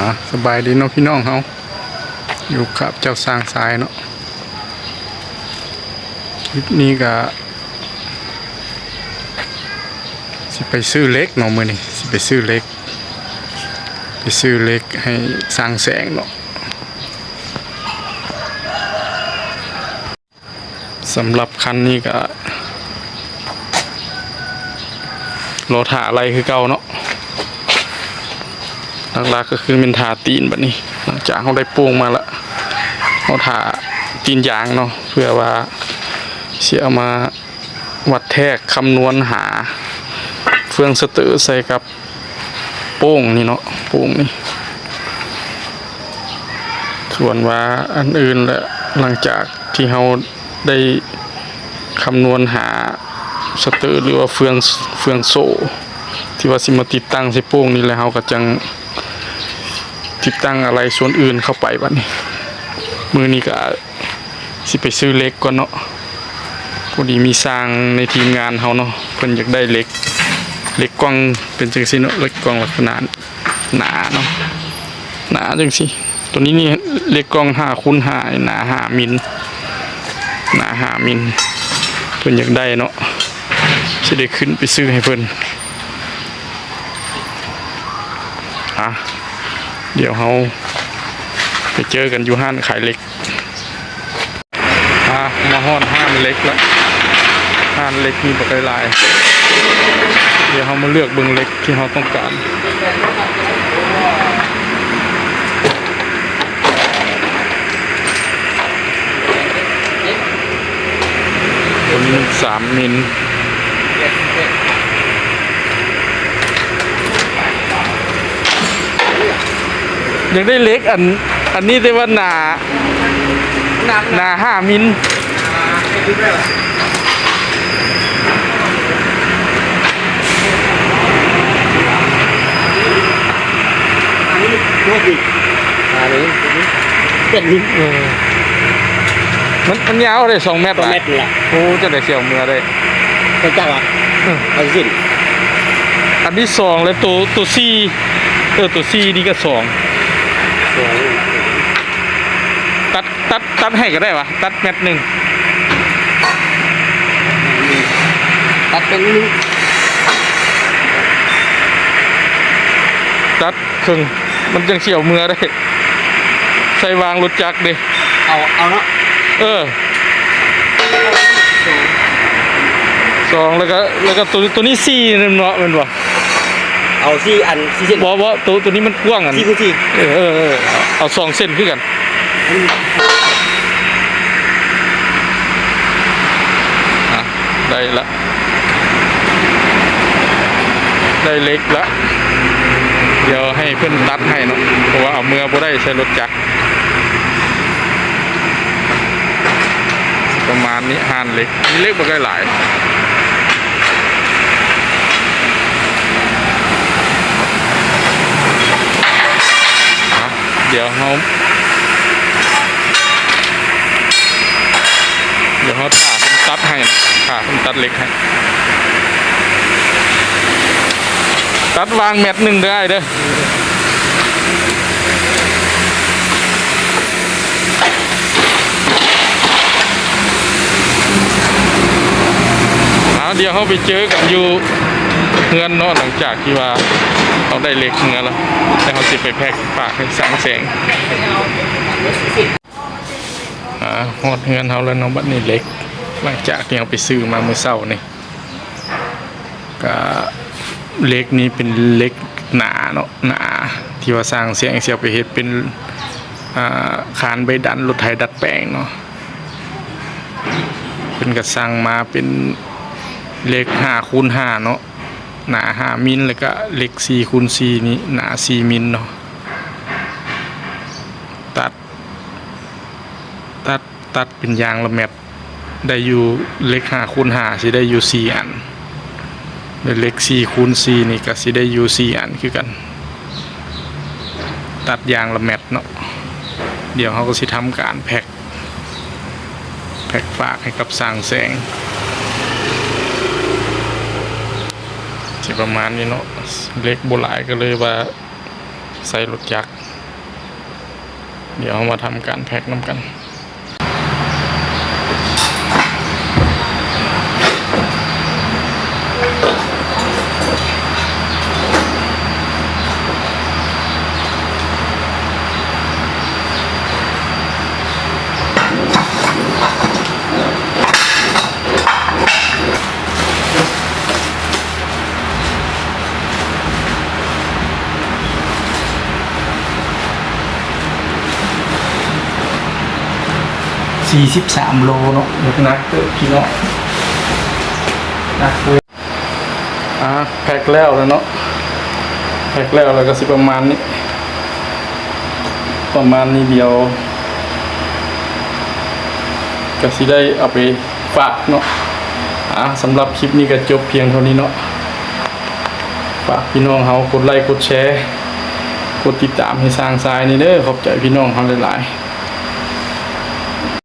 ອາ ສະບາຍດີເນາະພີ່ນ້ອງເຮົາ ຢູ່ກັບເຈົ້າຊ່າງຊາຍເນາະ. ຄລິບນີ້ກະຊິໄປຊື້ເຫຼັກເນາະ ມື້ນີ້ຊິໄປຊື້ເຫຼັກ ໄປຊື້ເຫຼັກໃຫ້ຊ່າງແສງເນາະ. ສຳລັບຄັນນີ້ກະລໍຖ້າໄລ່ຄືເກົ່າເນາະ. ຫຼັກໆກະຄືແມ່ນຖ້າຕີນບັດນີ້ ຫຼັງຈາກເຮົາໄດ້ໂປ່ງມາລະ ເຮົາຖ້າຕີນຢາງເນາະ ເພື່ອວ່າຊິເອົາມາວັດແທກຄຳນວນຫາເຟືອງສະເຕີໃສ່ກັບ ໂປ່ງນີ້ເນາະ ໂປ່ງນີ້. ສ່ວນວ່າອັນອື່ນລະ ຫຼັງຈາກທີ່ເຮົາໄດ້ຄຳນວນຫາສະເຕີ ຫຼືວ່າເຟືອງ ເຟືອງໂສ້ ທີ່ວ່າຊິມາຕິດຕັ້ງໃສ່ໂປ່ງນີ້ແລ້ວ ເຮົາກະຈັ່ງຕິດຕັ້ງອາໄຫຼ່ສ່ວນອື່ນເຂົ້າໄປບັດນີ້. ມື້ນີ້ກະ ຊິໄປຊື້ເຫຼັກກ່ອນເນາະ. ພໍດີມີຊ່າງໃນທີມງານເຮົາເນາະ ເພິ່ນຢາກໄດ້ເຫຼັກ ເຫຼັກກ່ອງເປັນຈັ່ງຊີ້ເນາະ ເຫຼັກກ່ອງລັກສະນະໜາເນາະ ໜາຈັ່ງຊີ້. ໂຕນີ້ນີ້ເຫຼັກກ່ອງຫ້າຄູນຫ້າ ໜາຫ້າມິນ ໜາຫ້າມິນ ເພິ່ນຢາກໄດ້ເນາະ ຊິໄດ້ຂຶ້ນໄປຊື້ໃຫ້ເພິ່ນ. ອາ ດຽວເຮົາໄປເຈີກັນຢູ່ຮ້ານຂາຍເຫຼັກ. ອາ ມາຮອດຮ້ານເຫຼັກລະ ຮ້ານເຫຼັກມີບັກຫຼາຍໆ. ດຽວເຮົາມາເລືອກເບິ່ງເຫຼັກທີ່ເຮົາຕ້ອງການ. ໂຕນີ້ມັນສາມມິນ. ຢາກໄດ້ເຫຼັກອັນ ອັນນີ້ແຕ່ວ່າໜາ ໜາຫ້າມິນ. ອັນນີ້ເປັນ ເອີ ມັນ ມັນຍາວເດ ສອງແມັດ ສອງແມັດນີ້ລະ. ໂອ້ ຈັ່ງໃດຊິເອົາເມືອໄດ້ ເຈົ້າຈັກວ່າ ເອີ ເອົາຊິ ອັນນີ້ສອງ ແລະ ໂຕ ໂຕສີ່ ເອີ ໂຕສີ່ນີ້ກະສອງ ສອງ ຕັດ ຕັດ ຕັດໃຫ້ກະໄດ້ຫວາ ຕັດແມັດໜຶ່ງ ຕັດເປັນໜຶ່ງ ຕັດເຄິ່ງ ມັນຈັ່ງຊິເອົາເມືອໄດ້ ໃສ່ວາງລົດຈັກເດ. ເອົາ ເອົາເນາະ ເອີ ສອງ ແລ້ວກະ ແລ້ວກະໂຕ ໂຕນີ້ສີ່ເນາະ ແມ່ນບໍ່? ເອົາສີ່ອັນ ສີ່ເສັ້ນ ບໍ່ ບໍ່ ໂຕ ໂຕນີ້ມັນກວ້າງອັນ ສີ່ຄູນສີ່ ເອີ ເອີ ເອີ ເອົາສອງເສັ້ນຄືກັນ. ອະ ໄດ້ລະ ໄດ້ເຫຼັກລະ ດຽວໃຫ້ເພິ່ນຕັດໃຫ້ເນາະ ເພາະວ່າເອົາເມືອບໍ່ໄດ້ໃສ່ລົດຈັກ. ປະມານນີ້ ຮ້ານເຫຼັກ ມີເຫຼັກບັກຫຼາຍໆ. ອະ ດຽວເຮົາ ດຽວເຮົາຖ້າເພິ່ນຕັດໃຫ້ ຖ້າເພິ່ນຕັດເຫຼັກໃຫ້ ຕັດວາງແມັດໜຶ່ງເດີອ້າຍເດີ. ເອົາ ດຽວເຮົາໄປເຈີກັນຢູ່ເຮືອນເນາະ ຫຼັງຈາກທີ່ວ່າເຮົາໄດ້ເຫຼັກເມືອແລ້ວ ແລ້ວເຮົາຊິໄປແພັກຝາກໃຫ້ຊ່າງແສງ. ອາ ຮອດເຮືອນເຮົາແລ້ວເນາະ ບັດນີ້ເຫຼັກ ຫຼັງຈາກທີ່ເຮົາໄປຊື້ມາມື້ເຊົ້ານີ້ ກະເຫຼັກນີ້ເປັນເຫຼັກໜາເນາະ ໜາ ທີ່ວ່າຊ່າງແສງຊິເອົາໄປເຮັດເປັນ ອາ ຄານໃບດັນລົດໄຖດັດແປງເນາະ. ເພິ່ນກະສັ່ງມາເປັນເຫຼັກຫ້າຄູນຫ້າເນາະ ໜາຫ້າມິນ ແລ້ວກະເຫຼັກສີ່ຄູນສີ່ນີ້ ໜາສີ່ມິນເນາະ. ຕັດ ຕັດ ຕັດເປັນຢ່າງລະແມັດ ໄດ້ຢູ່ ເຫຼັກຫ້າຄູນຫ້າຊິໄດ້ຢູ່ສີ່ອັນ ແລະ ເຫຼັກສີ່ຄູນສີ່ນີ້ກະຊິໄດ້ຢູ່ສີ່ອັນຄືກັນ ຕັດຢ່າງລະແມັດເນາະ. ດຽວເຮົາກະຊິທຳການແພັກ ແພັກຝາກໃຫ້ກັບຊ່າງແສງ ຊິປະມານນີ້ເນາະ. ເຫຼັກບໍ່ຫຼາຍກະເລີຍວ່າໃສ່ລົດຈັກ ດຽວເຮົາມາທຳການແພັກນຳກັນ. ສີ່ສິບສາມໂລເນາະ ໜັກເຕີບພີ່ນ້ອງ ໜັກເຕີບ. ອ່າ ແພັກແລ້ວແລ້ວເນາະ ແພັກແລ້ວ ແລ້ວກໍຊິປະມານນີ້ ປະມານນີ້ ດຽວກໍຊິໄດ້ເອົາໄປຝາກເນາະ. ອ່າ ສຳລັບຄລິບນີ້ກໍຈົບພຽງເທົ່ານີ້ເນາະ. ຝາກພີ່ນ້ອງເຮົາກົດໄລ້ກົດແຊ ກົດຕິດຕາມໃຫ້ຊ່າງຊາຍນີ້ເດີ. ຂອບໃຈພີ່ນ້ອງເຮົາຫຼາຍໆ.